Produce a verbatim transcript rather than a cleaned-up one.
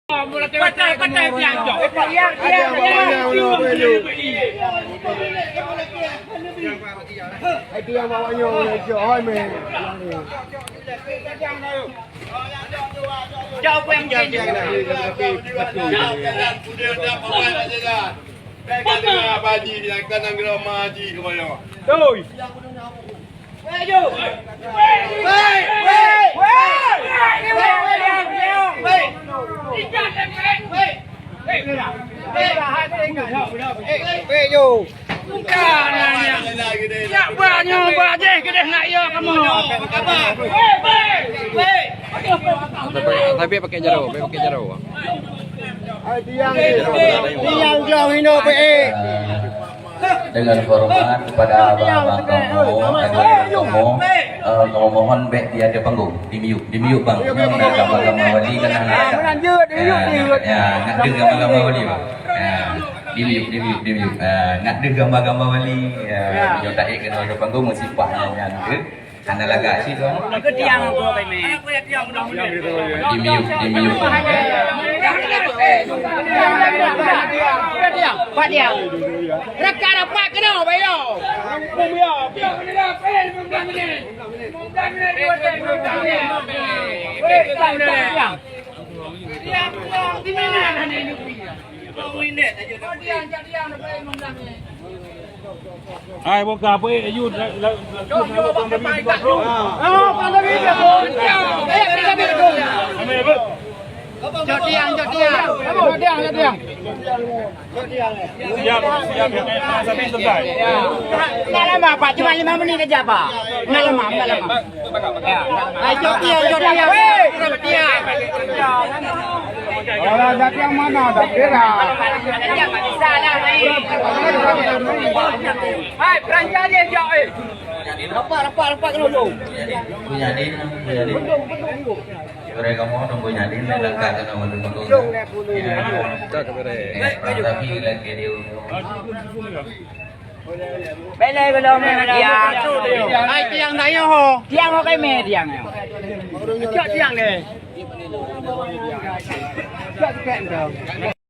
Patai-patai tiang jok. Tiang, tiang, tiang. Hai tiang bawa nyoe, nyoe, hai meh. Jauh pun yang tinggi. Doi. Weh, yo. Nak buat nyoe, buat jih, keudeh nak yo kamoe. Tapi, tapi pakai jaroe, pakai jaroe. Hai, tiang, tiang jauh hino, eh. Dengan hormat kepada abang-abang kamoe, adik-adik kamoe, eh, kamoe mohon bèk di ateueh panggong, di miyueb, di miyueb bang. Nyoe na gamba-gamba wali kan na. Ah, meulanjut, di miyueb, di miyueb. Ya, nak deuh gamba-gamba wali bang. Ya, di miyueb, di miyueb, di miyueb. Ah, nak deuh gamba-gamba wali. Ya, nyoe taék keunoe ateueh panggong meusipah nyan, nyan tu. Hana lagak cit tu. Keu tiang aku, Pak Imam. Di miyueb, di miyueb. Pak Diang. Rapat-rapat keunoe, Pak Yo. Hai, buka apa, eh, Yud, la, la, la, Yud, la, la, la, Ambil, Bud. Jok tiang, jok tiang. Jok tiang, jok tiang. Siap, siap, siap, sampai selesai. Enggak lama, Pak. Cuma lima menit aja, Pak. Enggak lama, enggak lama. Ya. Ayo, jok tiang, jok tiang. Jok tiang. Orang jok tiang mana? Dah kira. Hai, perangai dia, jok, eh. Rapat, rapat, rapat kena tu. Punya dia, punya dia. Mereka mau tunggu jadi, mereka kena menunggu. Ya. Tapi lagi dia. Belai belum, belai. Ya. Hai, tiang dah yo ho. Tiang ho kai meh tiang yo. Cok tiang deh. Cok tiang deh.